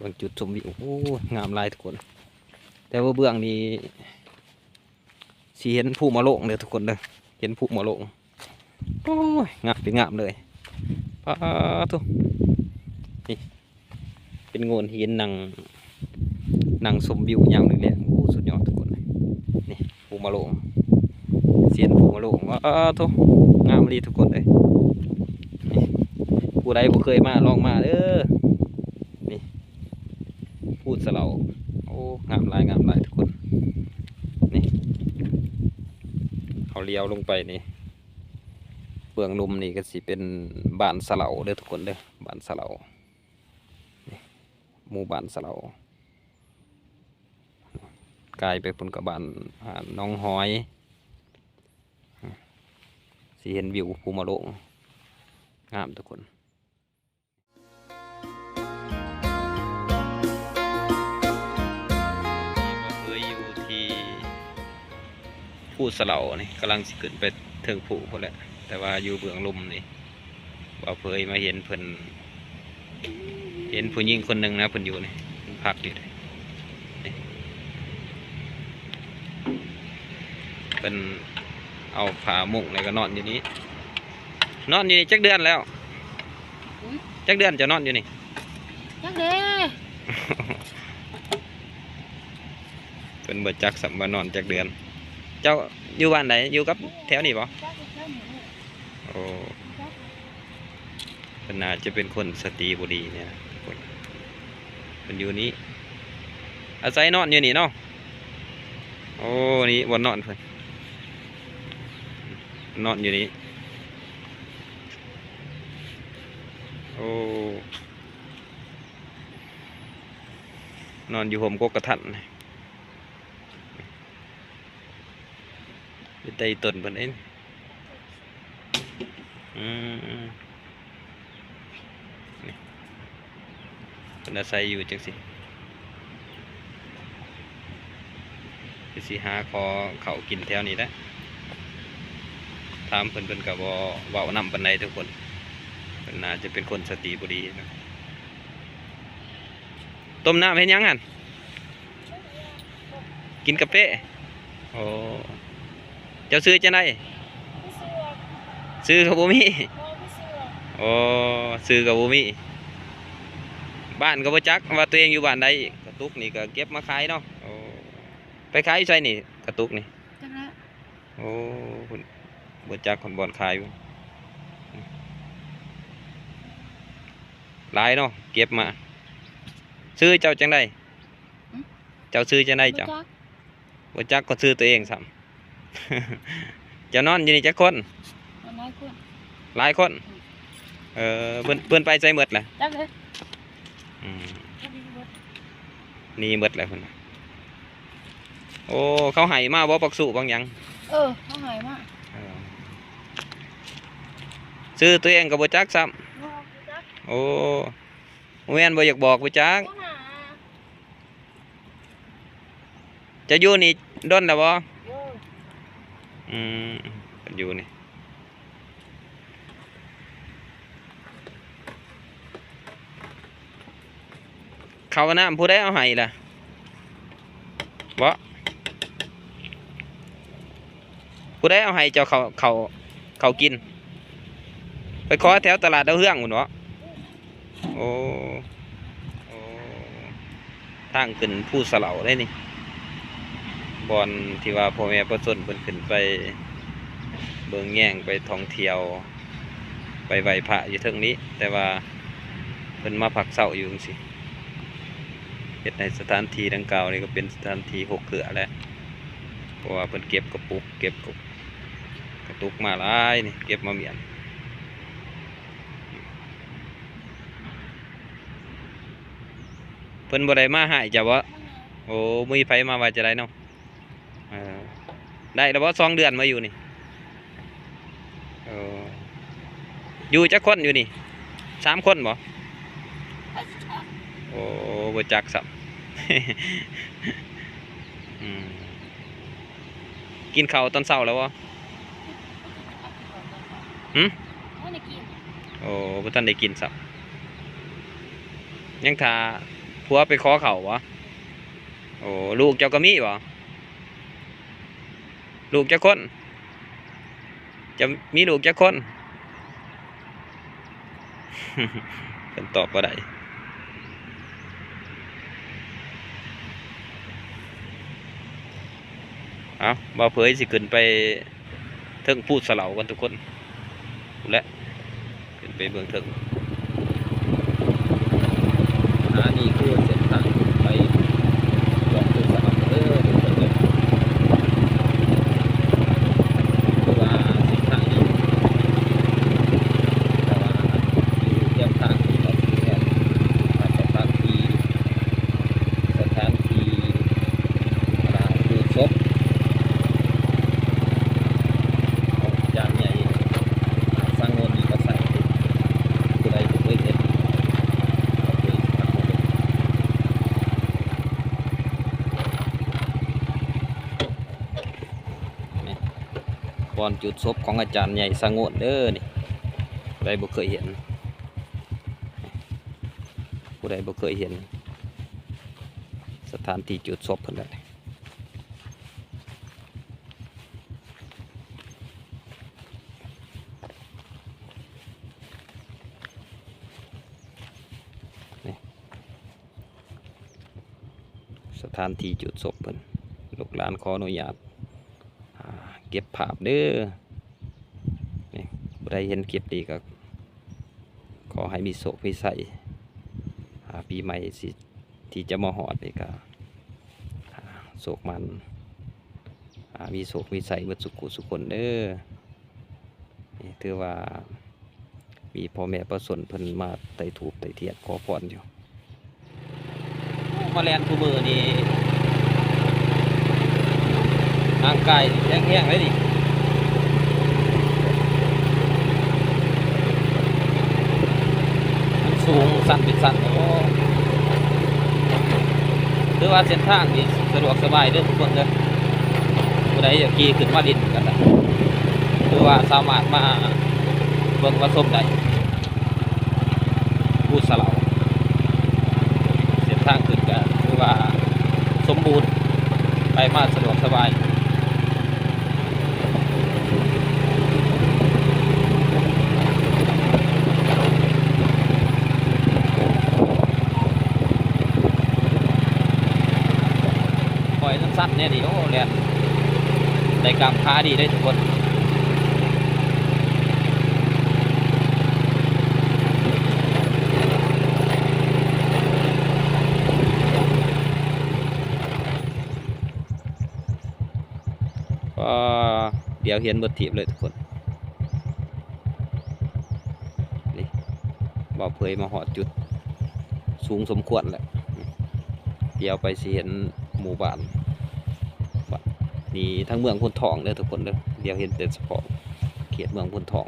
ເບິ່ງຈຸດຊົມວິວ ໂອ້ຍ ງາມຫຼາຍທຸກຄົນ. ແຕ່ວ່າເບື້ອງນີ້ຊິເຫັນພູມະໂລງເດີທຸກຄົນເດີ ເຫັນພູມະໂລງ. ໂອ້ຍ ງາມເປັນງາມເລີຍ ປາໂທ້ ນີ້ ເປັນໂງ່ນຫີນນັ່ງ ນັ່ງຊົມວິວຍາມແລງໆ. ໂອ້ ສຸດຍອດທຸກຄົນເລີຍ. ນີ້ ພູມະໂລງ ເຊນພູມະໂລງ ປາໂທ້ ງາມອີ່ຫຼີທຸກຄົນເອີຍ. ນີ້ ຜູ້ໃດບໍ່ເຄີຍມາ ລອງມາເດີ. ນີ້ ພູສະເຫຼົາ ໂອ້ ງາມຫຼາຍ ງາມຫຼາຍທຸກຄົນ. ນີ້ ເຮົາລຽວລົງໄປນີ້ ເບື້ອງລຸ່ມນີ້ກໍຊິເປັນບ້ານສະເຫຼົາເດີທຸກຄົນເດີ ບ້ານສະເຫຼົາ. ນີ້ ໝູ່ບ້ານສະເຫຼົາ ກາຍໄປພຸ້ນກໍບ້ານ ອ່າ ໜອງຫອຍ. ຊິເຫັນວິວພູມະໂລງ ງາມທຸກຄົນ. ເຄີຍຢູ່ທີ່ ພູສະເຫຼົານີ້ ກຳລັງຊິຂຶ້ນໄປເທິງພູພຸ້ນແຫຼະ ແຕ່ວ່າຢູ່ເບື້ອງລຸ່ມນີ້ ບ່າວເຜີຍມາເຫັນເພິ່ນ ເຫັນຜູ້ຍິງຄົນໜຶ່ງນະ ເພິ່ນຢູ່ນີ້ ເພິ່ນພັກຢູ່ນີ້ ເພິ່ນເອົາຜ້າມຸ້ງ ແລ້ວກໍນອນຢູ່ນີ້. ນອນຢູ່ນີ້ຈັກເດືອນແລ້ວ? ຫື? ຈັກເດືອນເຈົ້ານອນຢູ່ນີ້? ຈັກເດ້. ເພິ່ນບໍ່ຈັກຊ້ຳວ່ານອນຈັກເດືອນ. ເຈົ້າຢູ່ບ້ານໃດ? ຢູ່ກັບແຖວນີ້ບໍ່? ຈັກຢູ່ແຖວນີ້ແຫຼະ. ໂອ້ ຈັກ ເພິ່ນໜ້າຈະເປັນຄົນສະຕິບໍ່ດີນີ້ນະ ເພິ່ນຢູ່ນີ້ ອາໄສນອນຢູ່ນີ້ເນາະ. ໂອ້ ນີ້ບ່ອນນອນເພິ່ນ ນອນຢູ່ນີ້. ໂອ້ ນອນຢູ່ຮົ່ມກົກກະທັນ ເປັນຕາອີຕົນເພິ່ນເດ້. ອືມ ນີ້ ເພິ່ນອາໄສຢູ່ຈັ່ງຊີ້ ຄືຊິຫາຂໍເຂົ້າກິນແຖວນີ້ແຫຼະ. ຖາມເພິ່ນ ເພິ່ນກໍບໍ່ເວົ້ານຳປານໃດທຸກຄົນ ເພິ່ນໜ້າຈະເປັນຄົນສະຕິບໍ່ດີນະ. ຕົ້ມນ້ຳເຮັດຫຍັງຫັ້ນ? ກິນກາເຟ. ໂອ້ ເຈົ້າຊື່ຈັ່ງໃດ? ຊື່ກໍບໍ່ມີ. ໂອ້ ຊື່ກໍບໍ່ມີ ບ້ານກໍບໍ່ຈັກວ່າຕົວເອງຢູ່ບ້ານໃດ. ກະຕຸກນີ້ກໍເກັບມາຂາຍເນາະ. ໂອ້ ໄປຂາຍຢູ່ໃສນີ້ ກະຕຸກນີ້? ຈັກແລ້ວ. ໂອ້ ເພິ່ນບໍ່ຈັກເພິ່ນບ່ອນຂາຍ ຫຼາຍເນາະ ເກັບມາ. ຊື່ເຈົ້າຈັ່ງໃດ? ຫຶ? ເຈົ້າຊື່ຈັ່ງໃດເຈົ້າ? ບໍ່ຈັກ ບໍ່ຈັກກໍຊື່ຕົວເອງຊ້ຳ. ເຈົ້ານອນຢູ່ນີ້ຈັກຄົນ? ນອນຫຼາຍຄົນ. ຫຼາຍຄົນ? ອືມ. ເອີ ເພິ່ນ ເພິ່ນໄປໃສໝົດລະ? ຈັກເລີຍ. ອືມ ໜີໝົດແລ້ວເພິ່ນ. ໂອ້ ເຂົາໃຫ້ມາບໍ່ ບັກຊູບັກຫຍັງ? ເອີ ເຂົາໃຫ້ມາ. ເອີ ຊື່ຕົວເອງກໍບໍ່ຈັກຊ້ຳ. ບໍ່ ບໍ່ຈັກ. ໂອ້ ບໍ່ແມ່ນບໍ່ຢາກບອກ ບໍ່ຈັກ. ເຈົ້າຢູ່ນີ້ດົນແລ້ວບໍ່? ຢູ່. ອືມ ຢູ່ນີ້ ເຂົ້ານ້ຳຜູ້ໃດເອົາໃຫ້ລະ? ເບາະ ຜູ້ໃດເອົາໃຫ້ເຈົ້າເຂົ້າ ເຂົ້າ ເຂົ້າກິນ? ໄປຂໍແຖວຕະຫຼາດດາວເຮືອງພຸ້ນເບາະ? ໂອ້ ໂອ້ ທາງຂຶ້ນພູສະເຫຼົາເດ້ນີ້ ບ່ອນທີ່ວ່າພໍ່ແມ່ປະຊາຊົນເພິ່ນຂຶ້ນໄປເບິ່ງແຍງ ໄປທ່ອງທ່ຽວ ໄປໄຫວ້ພະຢູ່ເທິງນີ້ ແຕ່ວ່າເພິ່ນມາພັກເຊົາຢູ່ຈັ່ງຊີ້ ເຮັດໃຫ້ສະຖານທີ່ດັ່ງກ່າວນີ້ກໍເປັນສະຖານທີ່ຮົກເຮື້ອແຫຼະ ເພາະວ່າເພິ່ນເກັບກະປຸກ ເກັບກະ ກະຕຸກມາຫຼາຍນີ້ ເກັບມາມ້ຽນ. ເພິ່ນບໍ່ໄດ້ມາຮ້າຍເຈົ້າບໍ່? ໂອ້ ບໍ່ມີໃຜມາວ່າຈະໄດ້ເນາະ. ເອີ ໄດ້ແລ້ວບໍ່ ສອງເດືອນມາຢູ່ນີ້? ເອີ ຢູ່ຈັກຄົນຢູ່ນີ້? ສາມຄົນບໍ່? ໂອ້ ບໍ່ຈັກຊ້ຳ. ອືມ ກິນເຂົ້າຕອນເຊົ້າແລ້ວບໍ່? ຫຶ? ບໍ່ໄດ້ກິນ. ໂອ້ ບໍ່ທັນໄດ້ກິນຊ້ຳ ຍັງຖ້າ ຜົວໄປຂໍເຂົ້າບໍ? ໂອ້ ລູກເຈົ້າກໍມີບໍ? ລູກຈັກຄົນ? ເຈົ້າມີລູກຈັກຄົນ? ເພິ່ນຕອບບໍ່ໄດ້. ເອົາ ບ່າວເຜີຍຊິຂຶ້ນໄປເທິງພູສະເຫຼົາກ່ອນທຸກຄົນ ພຸ້ນແຫຼະ ຂຶ້ນໄປເບື້ອງເທິງ. ອ່າ ນີ້ຄືເສັ້ນທາງໄປຈອກພູສະເຫຼົາເດີທຸກຄົນເດີ. ຄືວ່າເສັ້ນທາງນີ້ ແຕ່ວ່າຢູ່ແຄມທາງທີ່ເຂົາຊິແມ່ນສະຖານທີ່ ສະຖານທີ່ ອ່າ ຈູດສົບຂອງອາຈານໃຫຍ່ ອ່າ ສັງວົນ ນີ້ກໍໃສ່ ຜູ້ໃດບໍ່ເຄີຍເຫັນ ກໍເຄີຍຊິພາມາເບິ່ງ. ນີ້ ບ່ອນຈູດສົບຂອງອາຈານໃຫຍ່ສັງວົນເດີນີ້ ຜູ້ໃດບໍ່ເຄີຍເຫັນ ຜູ້ໃດບໍ່ເຄີຍເຫັນ ສະຖານທີ່ຈູດສົບເພິ່ນແຫຼະ. ນີ້ ສະຖານທີ່ຈູດສົບເພິ່ນ ລູກຫຼານຂໍອະນຸຍາດ ອ່າ ເກັບພາບເດີ. ນີ້ ຜູ້ໃດເຫັນຄລິບນີ້ກໍຂໍໃຫ້ມີໂຊກມີໄຊ ອ່າ ປີໃໝ່ຊິ ທີ່ຈະມາຮອດນີ້ກໍ ອ່າ ໂຊກໝັ້ນ ອ່າ ມີໂຊກມີໄຊເບິດສຸຂູສຸຄົນເດີ. ນີ້ຖືວ່າມີພໍ່ແມ່ປະຊາຊົນເພິ່ນມາໄຕ້ທູບໄຕ້ທຽນຂໍພອນຢູ່. ມາແລ່ນຄູ່ມື້ນີ້ຮ່າງກາຍແຮງໆເລີຍນີ້ ມັນສູງ ຊັນເປັນຊັນ. ໂອ້ ຖືວ່າເສັ້ນທາງນີ້ສະດວກສະບາຍເດີທຸກຄົນເດີ ຜູ້ໃດຢາກຂີ່ຂຶ້ນມາຫຼິ້ນກໍໄດ້ ຖືວ່າສາມາດມາເບິ່ງມາຊົມໄດ້. ພູສະເຫຼົາ ເສັ້ນທາງຂຶ້ນກໍຖືວ່າສົມບູນ ໄປມາສະດວກສະບາຍ. ຂ້ອຍສັ້ນໆແນວນີ້ ໂອ້ ແລ່ນໄດ້ກ້າມຂາດີເດ້ທຸກຄົນ. ປ້າ ດຽວເຫັນເບິດທີບເລີຍທຸກຄົນ. ນີ້ ບ່າວເຜີຍມາຮອດຈຸດສູງສົມຄວນແລ້ວ ດຽວໄປຊິເຫັນໝູ່ບ້ານ ນີ້ທາງເມືອງໂພນທອງເດີທຸກຄົນເດີ ດຽວເຫັນແຕ່ສະເພາະເຂດເມືອງໂພນທອງ.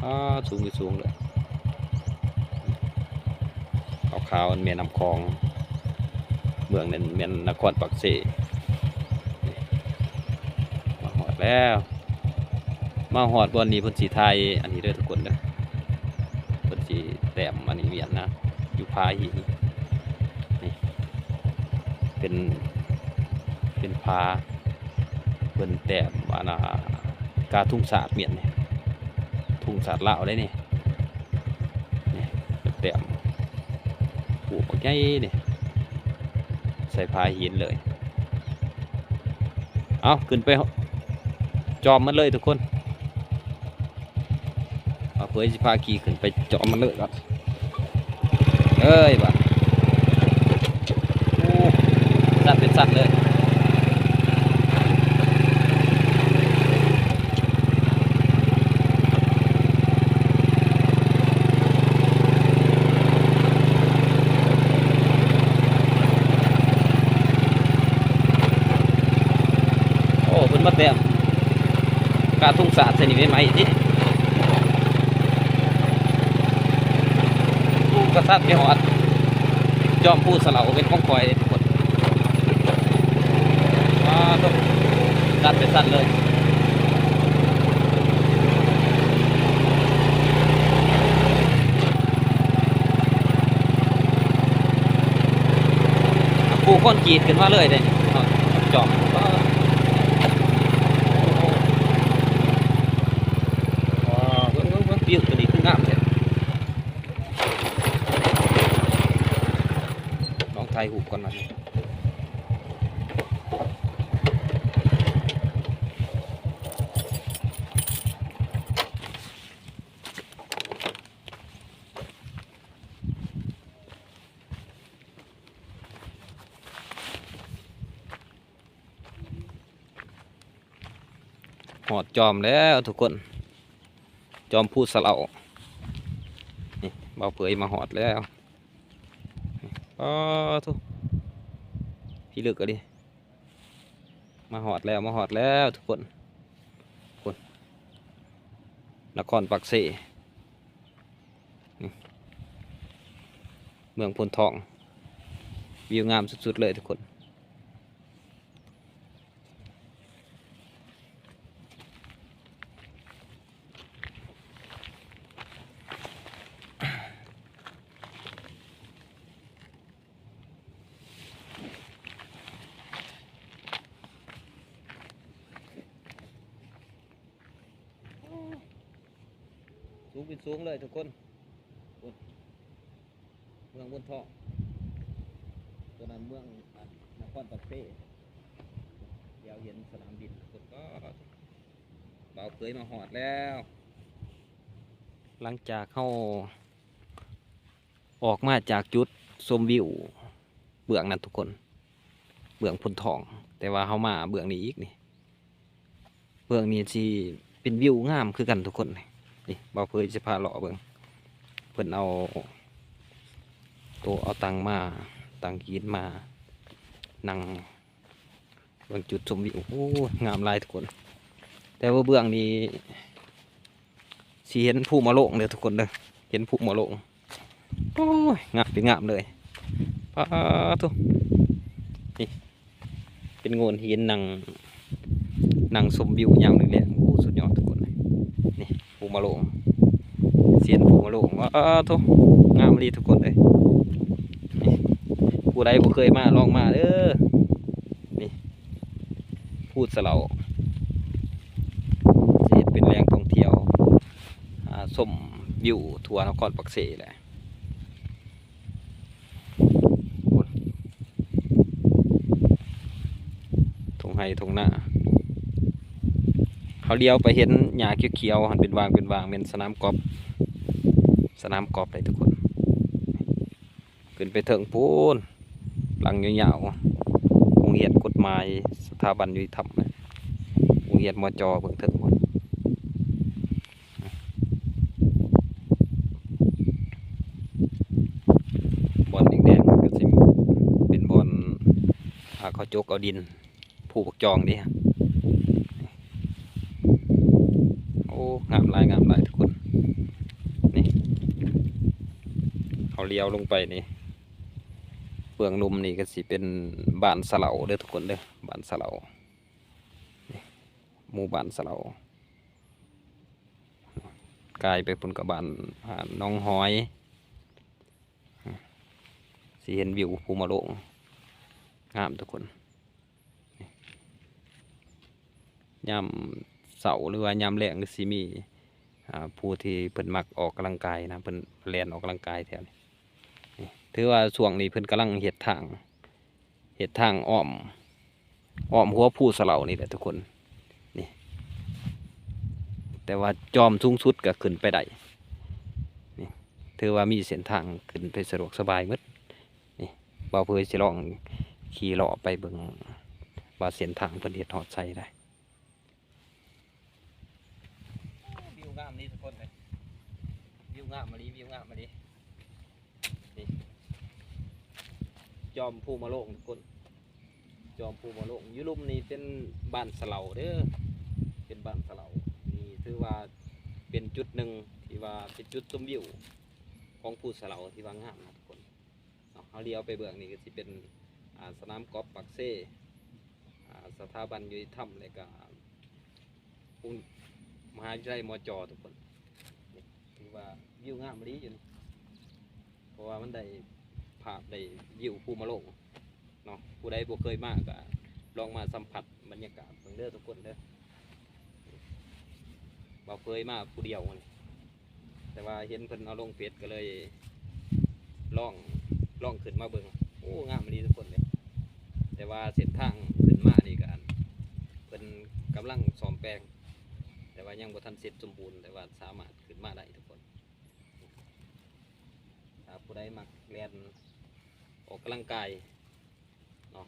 ອ້າ ສູງຢູ່ສູງເລີຍ ຂາວໆ ແມ່ນ້ຳຂອງ ເມືອງນັ້ນແມ່ນນະຄອນປາກເຊ. ນີ້ ມາຮອດແລ້ວ ມາຮອດບ່ອນນີ້ເພິ່ນຊິຖ່າຍອັນນີ້ເດີທຸກຄົນເດີ ເພິ່ນຊິແຕ້ມອັນນີ້ວຽນນະ ຢູ່ຜາຫີນ ນີ້ ເປັນ ເປັນຜາ ເພິ່ນແຕ້ມອັນນ່າ ກາທຸງຊາດວຽນນີ້ ທຸງຊາດລາວເດ້ນີ້. ນີ້ ເພິ່ນແຕ້ມປູກບັກໃຫຍ່ນີ້ ໃສ່ຜາຫີນເລີຍ. ເອົາ ຂຶ້ນໄປຈອມມັນເລີຍທຸກຄົນ. ບ່າວເຜີຍຊິພາຂີ່ຂຶ້ນໄປຈອມມັນເລີຍກ່ອນເອີຍ ບາດ ໂອ້ ສັດເປັນສັດເລີຍ. ໂອ້ ເພິ່ນມາແຕ້ມກາທຸງສາດໃສ່ນີ້ໃໝ່ໆ ຕິ ໂອ້ ກະສັດໄປຮອດຈອມພູສະເຫຼົາເປັນຂອງຂ້ອຍເດ້ທຸກຄົນ. ວ້າ ຕົກ ສັດໄປສັດເລີຍ. ປູຄອນກຣີດຂຶ້ນມາເລີຍເດ້ ເນາະ ຈອມ. ວ້າວ ເບິ່ງ ເບິ່ງ ເບິ່ງ ວິວຕົວນີ້ຄືງາມແທ້. ລອງຖ່າຍຮູບກ່ອນບັດນີ້. ຮອດຈອມແລ້ວທຸກຄົນ ຈອມພູສະເຫຼົານີ້ ບ່າວເຜີຍມາຮອດແລ້ວ. ນີ້ ປາໂທ້ ພິລຶກອີ່ຫຼີ. ມາຮອດແລ້ວ ມາຮອດແລ້ວທຸກຄົນ. ພຸ້ນ ນະຄອນປາກເຊ ນີ້ ເມືອງໂພນທອງ ວິວງາມສຸດໆເລີຍທຸກຄົນ. ສູງເປັນສູງເລີຍທຸກຄົນ. ພຸ້ນ ເມືອງໂພນທອງ ຕົວນັ້ນເມືອງ ອາ ນະຄອນປາກເຊ. ດຽວເຫັນສະໜາມບິນ. ພຸ້ນ ກໍບ່າວເຜີຍມາຮອດແລ້ວ. ຫຼັງຈາກເຮົາອອກມາຈາກຈຸດຊົມວິວເບື້ອງນັ້ນທຸກຄົນ ເບື້ອງໂພນທອງ ແຕ່ວ່າເຮົາມາເບື້ອງນີ້ອີກນີ້. ເບື້ອງນີ້ຊິເປັນວິວງາມຄືກັນທຸກຄົນ. ນີ້ ບ່າວເຜີຍຊິພາເລາະເບິ່ງ ເພິ່ນເອົາໂຕະເອົາຕັ່ງມາ ຕັ່ງກິນມາ ນັ່ງເບິ່ງຈຸດຊົມວິວ. ໂອ້ ງາມຫຼາຍທຸກຄົນ ແຕ່ວ່າເບື້ອງນີ້ຊິເຫັນພູມະໂລງເດີທຸກຄົນເດີ ເຫັນພູມະໂລງ. ໂອ້ຍ ງາມເປັນງາມເລີຍ ປາໂທ້. ນີ້ ເປັນໂງ່ນຫີນນັ່ງ ນັ່ງຊົມວິວຍາມແລງໆ. ໂອ້ ສຸດຍອດທຸກຄົນເອີຍ. ນີ້ ພູມະໂລງ ເຫັນພູມະໂລງ ປາໂທ້ ງາມອີ່ຫຼີທຸກຄົນເອີຍ. ນີ້ ຜູ້ໃດບໍ່ເຄີຍມາ ລອງມາເດີ. ນີ້ ພູສະເຫຼົາ ຊິເຮັດເປັນແຫຼ່ງທ່ອງທ່ຽວ ອາ ຊົມວິວທົ່ວນະຄອນປາກເຊແຫຼະ. ທົ່ງໄຮ່ທົ່ງນາ ເຮົາຫຼຽວໄປເຫັນຫຍ້າຂຽວໆ ຫັ້ນເປັນຫວ່າງເປັນຫວ່າງ ແມ່ນສະໜາມກອບ ສະໜາມກອບໄດ໋ທຸກຄົນ. ຂຶ້ນໄປເທິງພຸ້ນ ຫຼັງຍາວໆ ໂຮງຮຽນກົດໝາຍ ສະຖາບັນຍຸຕິທຳ ໂຮງຮຽນ ມຈ ເບື້ອງເທິງພຸ້ນ. ບ່ອນແດງໆ ມັນກໍຊິເປັນບ່ອນ ອາ ເຂົາຈົກເອົາດິນ ພູບັກຈອງເດ້. ໂອ້ ງາມຫຼາຍ ງາມຫຼາຍທຸກຄົນ. ນີ້ ເຮົາຫຼຽວລົງໄປນີ້ ເບື້ອງລຸ່ມນີ້ກໍຊິເປັນບ້ານສະເຫຼົາເດີທຸກຄົນເດີ ບ້ານສະເຫຼົາ ນີ້ ໝູ່ບ້ານສະເຫຼົາ. ກາຍໄປພຸ້ນກໍບ້ານ ອາ ໜອງຫອຍ ຊິເຫັນວິວພູມະໂລງ ງາມທຸກຄົນ. ຍາມເຊົ້າ ຫຼືວ່າຍາມແລງ ຊິມີ ອາ ຜູ້ທີ່ເພິ່ນມັກອອກກຳລັງກາຍນະ ເພິ່ນແລ່ນອອກກຳລັງກາຍແຖວນີ້. ນີ້ ຖືວ່າຊ່ວງນີ້ເພິ່ນກຳລັງເຮັດທາງ ເຮັດທາງອ້ອມ ອ້ອມຫົວພູສະເຫຼົານີ້ແຫຼະທຸກຄົນ. ນີ້ ແຕ່ວ່າຈອມສູງສຸດກໍຂຶ້ນໄປໄດ້. ນີ້ ຖືວ່າມີເສັ້ນທາງຂຶ້ນໄປສະດວກສະບາຍໝົດ. ນີ້ ບ່າວເຜີຍຊິລອງຂີ່ເລາະໄປເບິ່ງວ່າເສັ້ນທາງເພິ່ນເຮັດຮອດໃສໄດ໋. ວິວງາມນີ້ທຸກຄົນເອີຍ ວິວງາມອີ່ຫຼີ ວິວງາມອີ່ຫຼີ. ນີ້ ຈອມພູມະໂລງທຸກຄົນ ຈອມພູມະໂລງ. ຢູ່ລຸ່ມນີ້ເປັນບ້ານສະເຫຼົາເດີ ເປັນບ້ານສະເຫຼົາ. ນີ້ຖືວ່າເປັນຈຸດໜຶ່ງທີ່ວ່າເປັນຈຸດຊົມວິວຂອງພູສະເຫຼົາທີ່ວ່າງາມນະທຸກຄົນ. ເນາະ ເຮົາຫຼຽວໄປເບື້ອງນີ້ກໍຊິເປັນ ອາ ສະໜາມກອບປາກເຊ ອາ ສະຖາບັນຍຸຕິທຳ ແລະກະໂຮງ ມະຫາວິທະຍາໄລ ມຈ ທຸກຄົນ. ນີ້ ຖືວ່າວິວງາມອີ່ຫຼີຢູ່ນີ້ ເພາະວ່າມັນໄດ້ພາບ ໄດ້ວິວພູມະໂລງ. ເນາະ ຜູ້ໃດບໍ່ເຄີຍມາກໍລອງມາສຳຜັດບັນຍາກາດເບິ່ງເດີທຸກຄົນເດີ. ບ່າວເຜີຍມາຜູ້ດຽວນີ້ ແຕ່ວ່າເຫັນເພິ່ນເອົາລົງເຟສກໍເລີຍລອງ ລອງຂຶ້ນມາເບິ່ງ. ໂອ້ ງາມອີ່ຫຼີທຸກຄົນເດ້. ແຕ່ວ່າເສັ້ນທາງຂຶ້ນມານີ້ກໍ ເພິ່ນກຳລັງສ້ອມແປງ ແຕ່ວ່າຍັງບໍ່ທັນເສັດສົມບູນ ແຕ່ວ່າສາມາດຂຶ້ນມາໄດ້ທຸກຄົນ. ຖ້າຜູ້ໃດມັກແລ່ນອອກກຳລັງກາຍເນາະ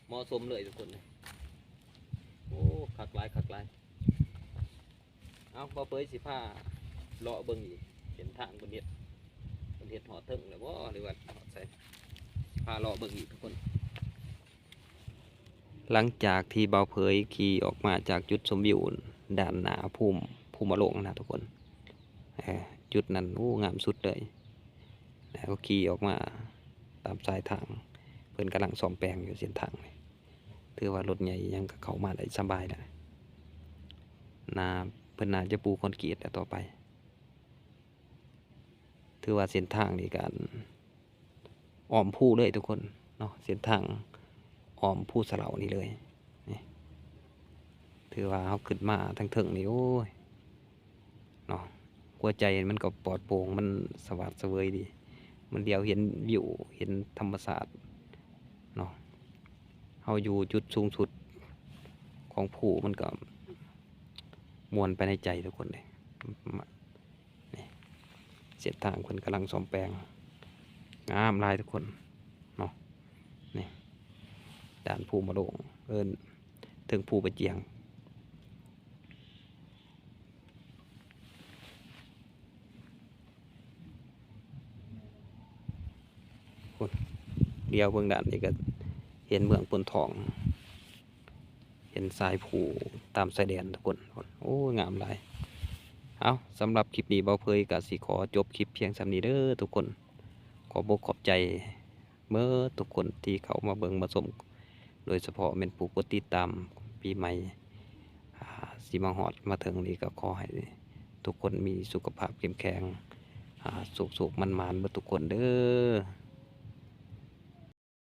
ເໝາະສົມເລີຍທຸກຄົນ. ໂອ້ ຄັກຫຼາຍ ຄັກຫຼາຍ. ເອົາ ບ່າວເຜີຍຊິພາເລາະເບິ່ງອີກ ເສັ້ນທາງເພິ່ນເຮັດ ເພິ່ນເຮັດຮອດເທິງແລ້ວບໍ່ ຫຼືວ່າຮອດໃສ? ຊິພາເລາະເບິ່ງອີກທຸກຄົນ. ຫຼັງຈາກທີ່ບ່າວເຜີຍຂີ່ອອກມາຈາກຈຸດຊົມວິວດ້ານໜ້າພູມ ພູມມະໂລງນະທຸກຄົນ. ເອີ ຈຸດນັ້ນ ໂອ້ ງາມສຸດເລີຍ. ແລ້ວກໍຂີ່ອອກມາຕາມສາຍທາງ ເພິ່ນກຳລັງສ້ອມແປງຢູ່ເສັ້ນທາງນີ້. ຖືວ່າລົດໃຫຍ່ຫຍັງກໍເຂົ້າມາໄດ້ສະບາຍແລ້ວ. ໜ້າ ເພິ່ນໜ້າຈະປູຄອນກຣີດແລ້ວຕໍ່ໄປ. ຖືວ່າເສັ້ນທາງນີ້ກະອ້ອມພູເລີຍທຸກຄົນເນາະ ເສັ້ນທາງອ້ອມພູສະເຫຼົານີ້ເລີຍ. ນີ້ ຖືວ່າເຮົາຂຶ້ນມາທາງເທິງນີ້ ໂອ້ຍ ເນາະ ຫົວໃຈມັນກໍປອດໂປ່ງ ມັນສະຫວາດສະເຫວີຍດີ ມັນຫຼຽວເຫັນວິວ ເຫັນທຳມະຊາດເນາະ. ເຮົາຢູ່ຈຸດສູງສຸດຂອງພູ ມັນກໍມ່ວນໄປໃນໃຈທຸກຄົນເດ້. ນີ້ ເສັ້ນທາງເພິ່ນກຳລັງສ້ອມແປງ ງາມຫຼາຍທຸກຄົນເນາະ. ນີ້ ດ່ານພູມະໂລງ ເອີ້ນເທິງພູປະຈຽງ. ພຸ້ນ ຫຼຽວເບິ່ງດ້ານນີ້ກໍເຫັນເມືອງໂພນທອງ ເຫັນສາຍພູຕາມຊາຍແດນທຸກຄົນ. ໂອ້ ງາມຫຼາຍ. ເອົາ ສຳລັບຄລິບນີ້ ບ່າວເຜີຍກໍຊິຂໍຈົບຄລິບພຽງສ່ຳນີ້ເດີທຸກຄົນ. ຂອບອົກຂອບໃຈເໝິດທຸກຄົນທີ່ເຂົ້າມາເບິ່ງມາຊົມ ໂດຍສະເພາະແມ່ນຜູ້ກົດຕິດຕາມປີໃໝ່ ອ່າ ຊິມາຮອດມາເຖິງນີ້ ກໍຂໍໃຫ້ທຸກຄົນມີສຸຂະພາບເຂັ້ມແຂງ ອ່າ ໂຊກໆ ໝານໆ ເບິດທຸກຄົນເດີ.